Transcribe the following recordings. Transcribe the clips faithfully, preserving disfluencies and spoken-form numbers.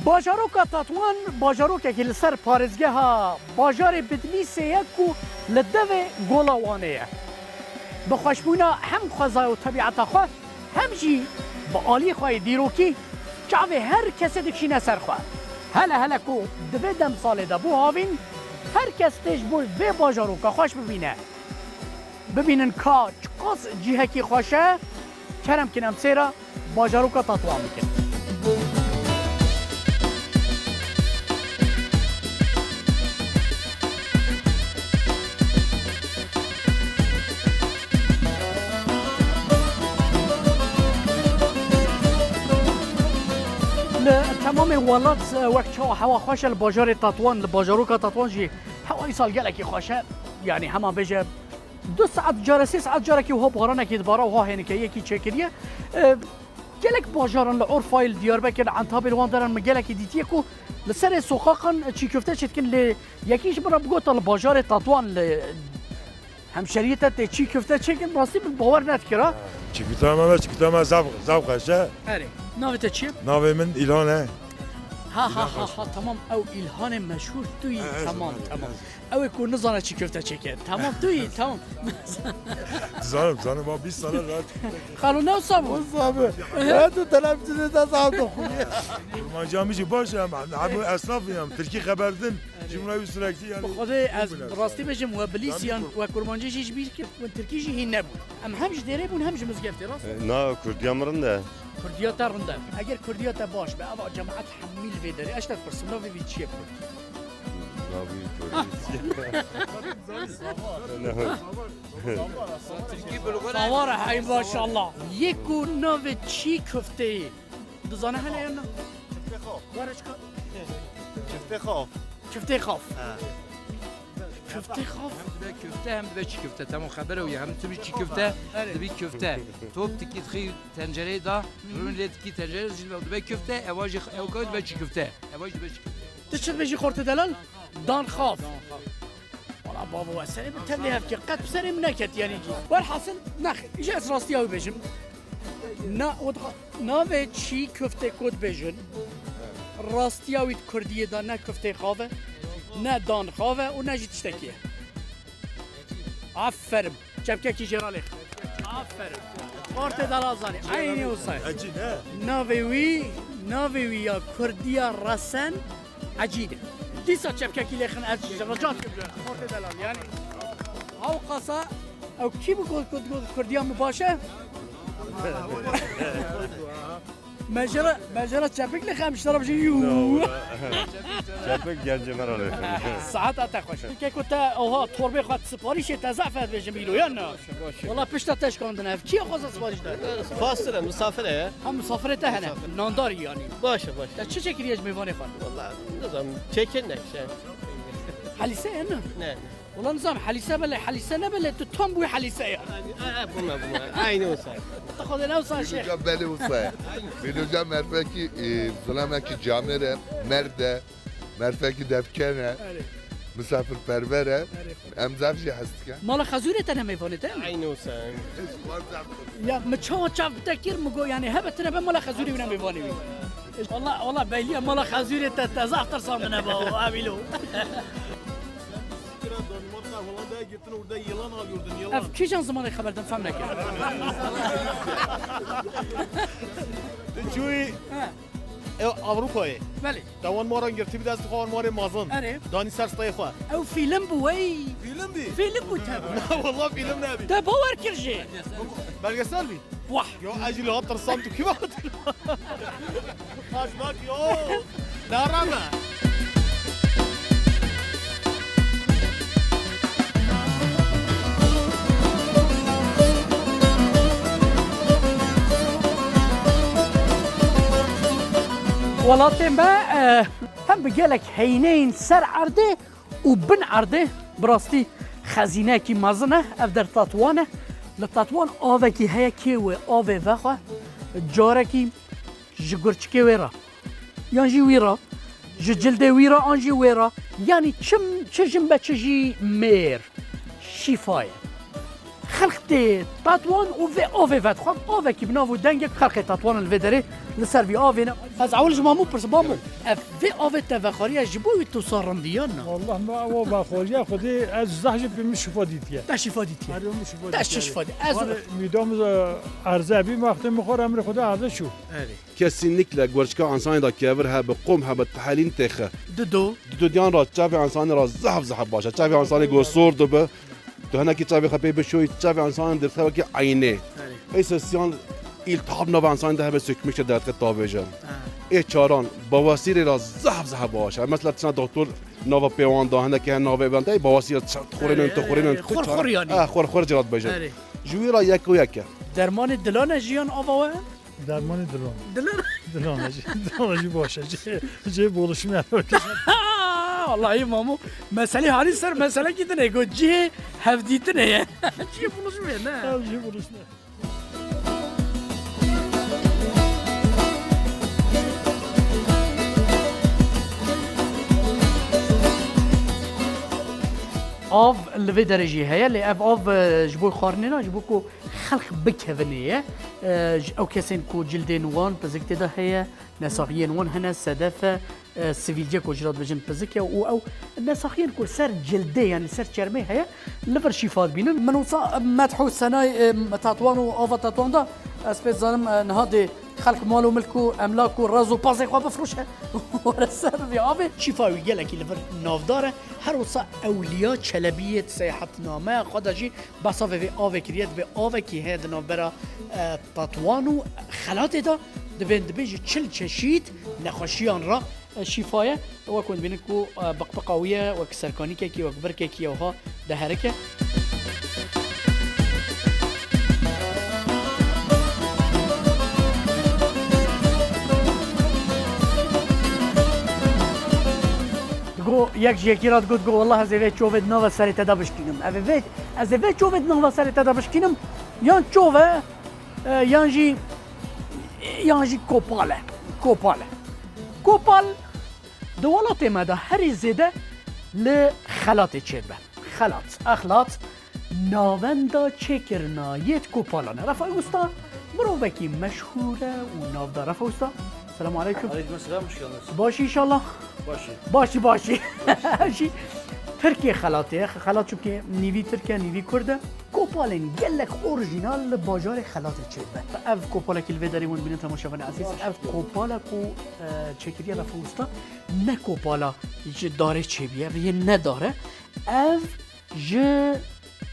Bajaroka Tatwan bajarokekî li ser parêzgeha bajarê Bidlîsê ye ku li devê Gola Wanê ye. Bi xweşbûna hem xwezaya û tebîeta xwe, hem jî bi aliyê xwe yê dîrokî çavê her kesê dikişîne ser xwe. Hele hele ku di vê demsalê de bû havîn, her kes tê ji bo vê bajaroka xweş bibîne. Bibînin ka çiqas cihekî xweş e, kerem kin em sêra bajaroka Tatwan bikin. Li temamê welat, e, wek çawa hewa xweş e, li bajarê Tatwan, li bajaroka Tatwan jî hewa îsal gelekî xweş e. Yanî hema bêje du saet care, sê saet carekî wiha baranekî dibara, wiha hênikeyekî çêkiriye. E, gelek bajaran li Urfayê, li Diyarbekir, li Entabê, li wan deran min gelekî dîtiye ku li serê soqaqan çî köfte çêdikin, lê yekî ji min re bigota li bajarê Tatwan li hemşeriyê te tê çî köfte çêkin, rastî min bawer nedikira. Çî köfte me, çî köfte me zaf, zaf xweş e. Erê, navê te çi ye? Navê min İlhan e. Ha, ha, ha, ha, tamam, ew İlhanê meşhûr tu yî. Tamam, tamam. Ew ê ku nizane çî köfte çêke. Tamam, tu yî, tamam. Dizanim, dizanim, ma bîst sal e rahat. Xalo, ne wisa bû? Wisa bû. He? Tu televîzyonê de zaf dixwînî. Kurmanciya min jî baş e, em hemû esnaf in, em tirkî xeber din. Ji min re wî sürekli, yanî. Bi Xwedê ez rastî bêjim, we bilîsiyan, we kurmancî jî ji bîr kir, we tirkî jî hîn nebûn. Em hem ji dêrê bûn, hem ji mizgeftê, rast? Na, kurdiya min rind e. Kurdiya te rind e. Eger kurdiya te baş be, eva cemaet hemî li vê derê. Ez ji te dipirsim, navê wî çi ye kurd? Navê wî kurd. Savar e, hey maşallah. Yê ku navê çî köfteyê. Dizane hele ya na? Köfte xaf. Were çika? Köfte xaf. Köfte xaf. He. Köfte xaf. Hem dibe köfte, hem dibe çî köfte. Tamam, xeber ew ye. Hem tu bî çî köfte, erê, dibî köfte. Top tikî dixî tencereyê da, rûnê lê tikî tencereyê, jî dibe köfte, ewa jî ew kawî dibe çî köfte. Ewa jî dibe çî köfte. Tu çi dibêjî xortê delal? Dan xaf. Wala bavo, ez serê min tevlî hev kir. Qet bi serê min neketiye nî. Welhasil, nexêr. Îja ez rastiya wî bêjim. Na, o dixa-, navê çî köfte ku dibêjin, rastiya wî di kurdiyê de ne köftê xav e, ne dan xav e û ne jî tiştekî ye. Aferin. Çepkekî jê re lêx. Aferin. Xortê delal zanî. Eynî wisa ye. Ecî ne? Navê wî, navê wî ya kurdiya resen Ecî ne. Dîsa çepkekî lêxin, ez ji rica dikim ji we. Xortê delal, yanî. Hewqasa ew kî bi got, got, got, kurdiya min baş e? Me jê re, me jê re çepik lêxe, em ji te re bijî yû. Çepik gencê me re lêxin. Saeta te xweş. Keko te oha torbê xwe siparîşê te zaf e dibêjim îro, yan na? Baş e, baş e. Wala pişta te şikandin ev. Kî xweza siparîş da? Fastir e, misafir e ya. Ha, misafirê te hene. Misafir. Nandarî yanî. Baş e, baş e. Te çi çêkiriye ji mêvanê xwe? Wala, nizanim, çêkirine işte. Helîse ye, ne? Ne, ne. Wala nizanim, helîse bele, helîse nebele, tu tam bûyî helîse ya. E, e, bûme, bûme. Aynî wisa. Te xwe de ne wisa şêx? Vîloca belê wisa ye. Vîloca merfekî, e, zilamekî camêr e, merd e. Merfekî devken e, erê, misafirperver e. Erê. Em zaf jî hez dikin. Mala xezûrê te ne mêvanê te? Eynî wisa. Ya, min çawa çav bi te kir, min got, yanî hebe tine be mala xezûrê wî ne mêvanê wî. Wala, wala beyliya mala xezûrê te, te zaf tirsandine ba, o, evîlo. Danimarka, Hollanda'ya gittin, orada yılan alıyordun, yılan. Ev kîjan zimanê xeber din fem nekir? Tu çûyî. He. Ew Avrupayê. Belê. Te wan maran girtî bi dest xwe, wan marê mazin. Erê. Danî ser stayê xwe. Ew fîlim bû wey. Fîlim bî? Fîlim bû te. Na, wala fîlim nebî. Te bawer kir jê. Belgesel bî? Wah. Yo, ez jî li hat tirsam tu kî hatî? Kaçmak yok. Darama. Welatê me, e, hem bi gelek heyneyên ser erdê û bin erdê, bi rastî xezîneyekî mezin e. Ev der Tatwan e. Li Tatwan avekî heye, kê wê avê vexwe, carekî ji gurçikê wê re, yan jî wî re, ji cildê wî re, an jî wê re, yanî çi, çi jin be, çi jî mêr, şîfa ye. Xelk tê Tatwan û vê avê vedixwe, avekî bi nav û dengek xelkê Tatwan li vê derê Li ser vî avê ne. Ez ewil ji Mamû pirsim, Mamû. Ev vê avê te vexwariye ji bo wî tu sa rindî yan na? Wallah, me ew vexwariye Xwedê ez zeh jî pê min şifa dîtiye. Te şifa dîtiye. Her yom şifa Te dîtiye. Şifa dî. Ez Wale mîdam, e, erze bî, wextê min xwe emrê Xwedê erze çû. Erê. Kesinlikle guerçika insanê da kevir hebe, qom hebe, tehelîn têxe. Dido. Dido diyan ra çavê insanê ra zehf zehf baş e. Çavê insanê go sor dibe. Tu hinekî çavê xwe pê bişoyî, çavê insanê dirxe wekî eynê. Erê. Ey sesiyan îltihab nava insanê de hebe, sökmekçe dertxe tavêje. Ha. Ê çaran, bawasîrê ra zehf zehf baş e. Mesela tişna doktor nava pêwan da, hinekî he navê ben de, ey bawasîr ça-, xurênin, tu xurênin, Erê, tu xur çaran. Xur yanî. Ha, xur xur cirat bêje. Erê. Ji wî ra yek û yek e. Dermanê dilane jiyan ava we? Dermanê dilon. Dilon. Dilon jî, dilon jî baş e. Cê, cê boluşmaya. Wallahî Mamû, meselê hanî ser meselekî din e, got cihê hevdîtinê ye. Cihê buluşmaya ne? Ev jî buluşmaya. Av li vê derê jî heye, lê ev av, e, ji bo xwarinê ne, ji bo ku xelk bikevinê ye. E, ji ew kesên ku cildên wan pizik tê de heye, nesaxiyên wan hene, sedef e, e, sivîlce ku ji re dibêjin pizik e û ew nesaxiyên ku ser cildê, yanî ser çermê heye, li vir şîfa dibînin. Min wisa Methû Senay, e, Tetwan û ava Tetwan da, ez pê zanim, e, niha dê xelk mal û milk û emlak û rez û pazê xwe bifroşe. Were ser vê avê. Şîfa wî gelekî li vir navdar e. Her wisa Ewliya Çelebiyê di seyahetnameya xwe de jî behsa vê, vê avê kiriye, dibê avekî heye di navbera, e, Tetwan û Xelatê de, dibên, dibê ji çil çeşît nexweşiyan re, e, şîfa ye. Wek hûn dibînin ku, e, biqbiqa wî ye, wek serkanîkekî, wek birkekî ye, wiha diherike. Go, yek ji yekî re digot, go, "Wallah ez ê vê çovê di nava serê te de bişkînim. Ev ê vê, ez ê vê çovê di nava serê te de bişkînim. Yan çov e, e, yan jî, yan jî kopal e. Kopal e." Kopal di welatê me de herî zêde li Xelatê çêdibe. Xelat, Exlat, navenda çêkirina yêt kopalan e. Refaî Usta mirovekî meşhûr e û navdar. Refaî Usta, selamu aleykum. Aleyküm selam, hoş geldiniz. Baş inşallah. Baş. Başî, başî. Jî Tirkê Xelatê ye. Xelat çimkî nîvî Tirk e, nîvî Kurd e. Kopalên gelek orîjînal li bajarê Xelatê çêdibe. Ev kopalekî li vê derê hûn dibînin temaşevanê ezîz. Baş. Ev kopala ku, e, çêkiriye Refaî Usta, ne kopala ji darê çêbûye, ev yê ne dar e. Ev ji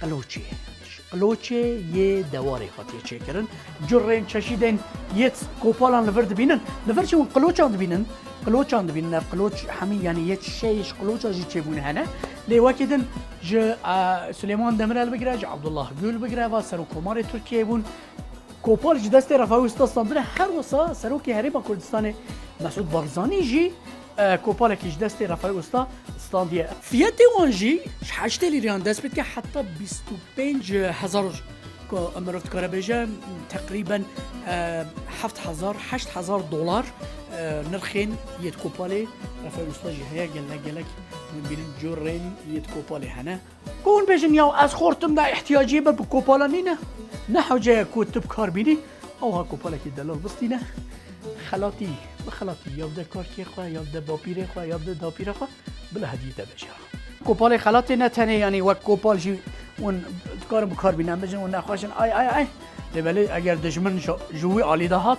qiloçê ye. Ji qiloçê yê dewarê hatiye çêkirin. Curên çeşîdên yê kopalan li vir dibînin. Li vir çi hûn qiloçan dibînin? Qiloçan dibînin. Ev qiloç hemî, yanî yê şey ji qiloça jî çêbûne hene. Lê wekî din ji, e, Silêman Demirel bigire, ji Abdullah Gül bigire, va serokkomarê Tirkiyeyê bûn. Kopal ji destê Refaî Usta standine, her wisa Serokê Herêma Kurdistanê Mesûd Barzanî jî, e, kopalekî ji destê Refaî Usta standiye. Fiyetê wan jî ji heştê lîriyan dest pê dike heta bîst û pênc hezar ku mirov dikare bêje, teqrîben, e, heft hezar, heşt hezar dolar, e, nirxên yêt kopalê Refaî Usta jî heye, gelek gelek hûn bînin curên yêt kopalê hene. Ku hûn bêjin, "Ya ez xortim da ihtiyaciyê be bi kopala nîne." Ne hewce ye ku tu bi kar bînî, ewha kopalekî delal bistîne. Xelatî, bi xelatî, ya bide karkê xwe, ya bide bapîrê xwe, ya bide dapîrê xwe, bila hediyê te bêje. Kopalê Xelatê ne tenê, yanî wek kopal jî hûn dikarin bi kar bînin, em bêjin hûn nexweş in, ay, ay, ay. Lê belê eger dijmin ji, ji wî alî de hat,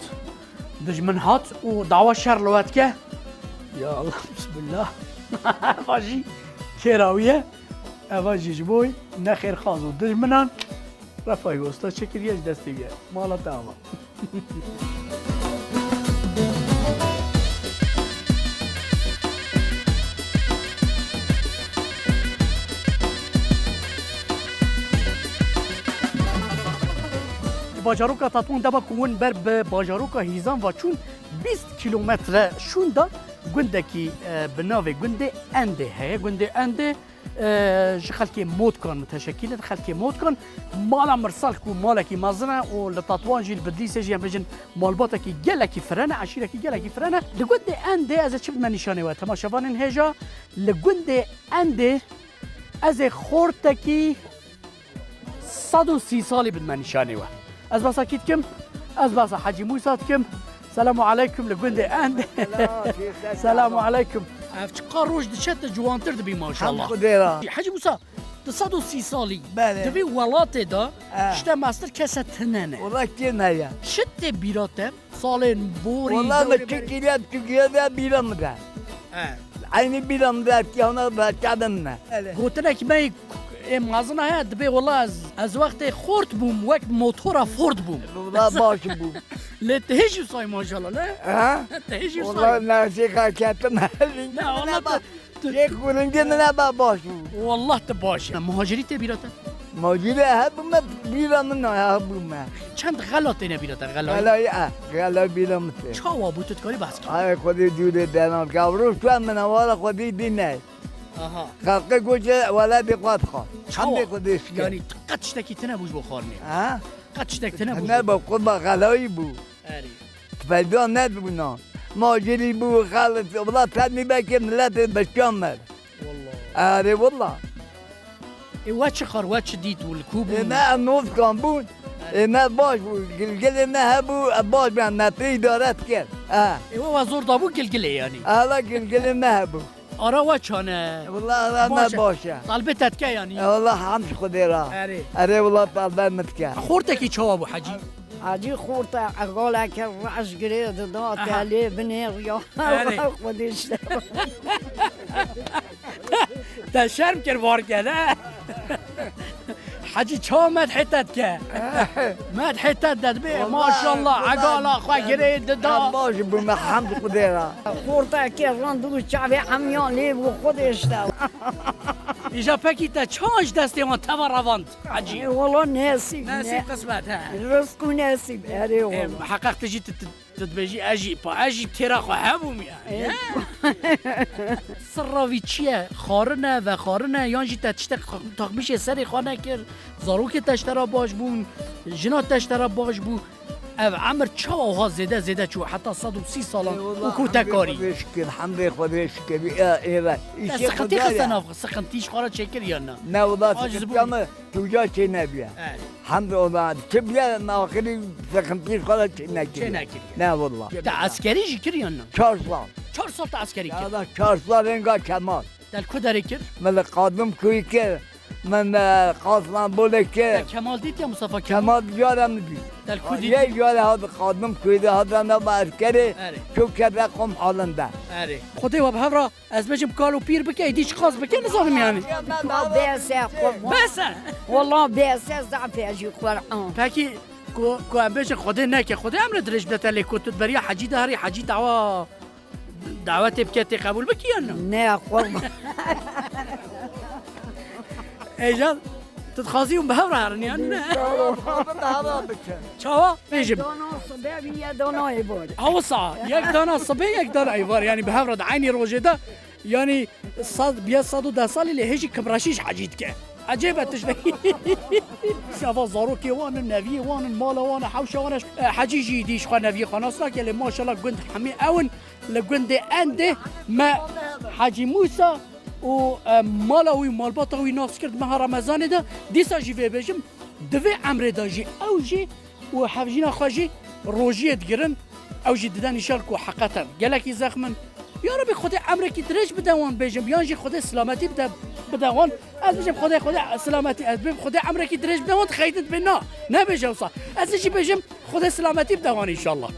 dijmin hat û dawa şer li we dike, ya Allah, bismillah. Eva jî kêra wî ye. Eva jî ji bo nexêrxwaz û dijminan Refaî Usta çêkiriye, ji destê wî ye. Mala te ava. Bajaroka Tatwan, dema ku hûn ber bi bajaroka Hîzan ve çûn, bîst kîlometre şûnda gundekî, e, bi navê gundê Endê heye. Gundê Endê, e, ji xelkê Motkan miteşekîl in. Xelkê Motkan mala Mirsal ku malekî mezin e û li Tatwan jî, li Bidlîsê jî, em bêjin malbatekî gelekî firene, eşîrekî gelekî firene. Li gundê Endê ez ê çi bidime nîşanê we, temaşevanên hêja, li gundê Endê ez ê xortekî sed û sî salî bidime nîşanê we. Ez behsa kî dikim? Ez behsa Hecî Mûsa dikim. Selamu aleykum li gundê End. Selamu aleykum. Ev çiqa roj diçe te ciwantir dibî maşallah. Hemd Xwedê ra. Hecî Musa, di sed û sî salî Belê. Di vê welatê de Eh. işte mestir kese tine ne. Wala kê ne ya. Çi tê bîra te? Salên borî Wala me dewrê çi berî. Kiriya, tu kiriya de bîra min de. Eh. Eynî bîra min de, ki hana be çabe min e. Gotinek me ê mezina heye, dibê wala ez, ez wextê xort bûm, wek motora Ford bûm. Wala baş bûm. Lê tu hêj û say maşallah, ne? Ha? Tu hêj û say. Wala nasî ka ketim helî. Ne, wala tu, tu Yek kurunci min e ba baş bû. Wallah tu baş e. Muhacirî tê bîra te? Muhacirî hebûme, bîra min e, hebûme. Çend xela têne bîra te, xela? Xela, e, xela bîra min tê. Çawa bû, tu dikarî behs kî? Ay, Xwedê dûrê denan. Gavro şu an min e, wala Xwedê dî ne. Aha. Xelqê goce weladê xwe dixwe. Çawa? Hemdê Xwedê şikir. Yanî qet tiştekî tine bû ji bo xwarinê? Ha? Qet tiştek tine bû ji bo? Ne be, qurba xelayî bû. Erê. Peyda nedibûna. Macirî bû, xelit, wila tenî belkê miletê beşan me. Wallah. Erê wila. Ê we çi xar, we çi dît û li ku bûn? Ê me em nozkan bûn. Erê. Ê me baş bû. Gilgilê me hebû, e, baş bû, em me pê îdare dikir. E. Ê we, we zor dabû gilgilê yanî? Ela gilgilê me hebû. Ara we çane? Wala ara me baş e. Talbê te dike yanî? E, wala hemd Xwedê ra. Erê. Erê wala talbê min dike. Xortekî çawa bû Hecî? Hecî xorte egaleke reş girê dida, aha, te lê binêriya. Erê. Xwedê işte. Te şerm kir barke ne? Hecî çawa medhê te dike? Medhê te didibê, wala, maşallah, wala, egala xwe girê dida. Em baş bûme, hemd Xwedê ra. Xortekê rind û çavê hemiyan lê bû, Xwedê işte. Îja pekî te çawa ji destê wan teva revand, Hecî? E, wala nesîb ne. Nesîb, qismet, he. Rizq û nesîb, erê wala. E, heqeq tu jî tu, tu Tu dibêjî, ez jî, pa, ez jî têra xwe hebûm yani. Ê. Sirra vî çi ye? Xwarin e, vexwarin e, yan jî te tiştek taxmîşê serê xwe nekir, zarokê te ji te re baş bûn, jina te ji te re baş bû. Ev emir çawa wiha zêde zêde çû heta sed û sî salan û ku te karî? Ê, wala, hemdê Xwedê şikir, hemdê Xwedê şikir. Ê, ê, ve. Te îşê siqintî Xwedê xiste ye. Nav, siqintî ji xwe re çêkir yan na? Ne, wala, siqintiya me Tûca çê nebiye. Evet. Hemd ola, çi biye, me axirî sıkıntı falan çê nekiriye. Çê nekiriye. Ne valla. Te eskerî jî kir yan na? Çar sal. Çar sal te eskerî kir? Ya da çar sal renga Kemal. Te li ku derê kir? Me li Kadim kuyê kir. Me, me Kaslan Bolê kir. Te Kemal dît ya Mustafa Kemal? Kemal diyara mi dî. Te li ku dît? Ye diyara hadi Kadim kuyê de hadi ne ba eskerê. Erê. Çok kere kom halinde. Erê. Xwedê we bi hev re Ez bêjim kal û pîr bike, êdî çiqas bike, nizanim yani. Bes e, qurban. Bes e. Wala bes e, zaf e jî Qur'an. Pekî ku, ku em bêjin Xwedê neke, Xwedê emrê dirêj bide te lê ku tu beriya hecî de herî, hecî dawa dawetê bike tê qebûl bikî yan na? Ne, qurban. Êcan, tu dixwazî hûn bi hev re herin yan ne? Çawa? Bêjim. Dana sibe bî ye, dana êvar. Ha, wisa, yek dana sibê, yek dana êvar. Yanî bi hev re di eynî rojê de, yanî sed, bîye sed û deh salî lê hê jî kimreşî ji hecî dike. Ecêb e tiştekî. Sava zarokê wan in, neviyê wan in, mala wan e, hewşa wan e. E, hecî jî dî ji xwe neviyê xwe nas nake, lê maşallah gund hemî ew in. Li gundê Endê me Hecî Mûsa û, e, mala wî, malbata wî nas kir di meha Remezanê de. Dîsa jî vê bêjim, di vê emrê de jî ew jî û hevjîna xwe jî rojiyê digirin, ew jî dide nîşan ku heqeten gelekî zexm in. Ya Rebî, Xwedê emrekî dirêj bide wan bêjim, yan jî Xwedê silametî bide, bide wan. Ez bêjim Xwedê, Xwedê silametî, ez bêjim Xwedê emrekî dirêj bide wan, dixeytin dibê na, nebêje wisa. Ez ê jî bêjim Xwedê silametî bide wan înşallah.